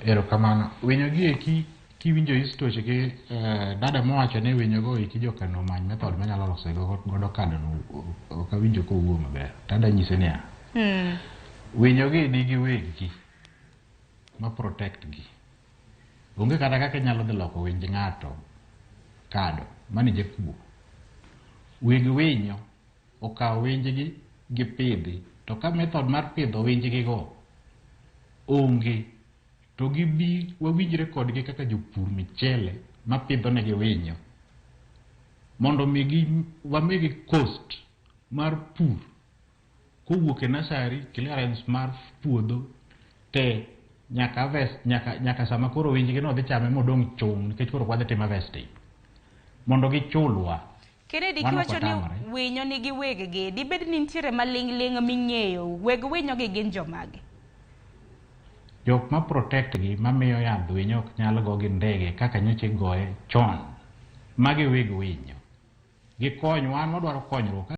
Erokamano. Winyo gi eki kiwinjo histoche gi dada mowacho ni winyo go eki jokano omany method manyalo loso godo kado no ok awinjo kowuo maber. Dada nyise niya. Winyo gi nigi weggi ma protect gi. Onge kata kaka inyalo dhi loko winj ng'ato kado, mano jakuo. Weg winyo okawo winjgi gipidhi, to ka method mar pidho winjgi go onge, to gibi wawinjre kodgi kaka jopur michele mapidho negi winyo mondo migi wamigi cost mar pur kowuok e nursery, clearance mar puodho te nyaka harvest, nyaka sama koro winjgi no dhi chame modong' chung' nikech koro ok wadhi timo harvesting mondo gichulwa. Kennedy, Mano kiwacho ni ok otamre. winyo nigi weggi, dibed ni nitiere maling'ling' ming'eyo weg winyo gi gin jomage? Jok ma protect gi mamiyo yadh winyo ok nyal go gi ndege kaka nyocha igoye chon. Magi weg winyo. Gikony wan wadwaro konyruok.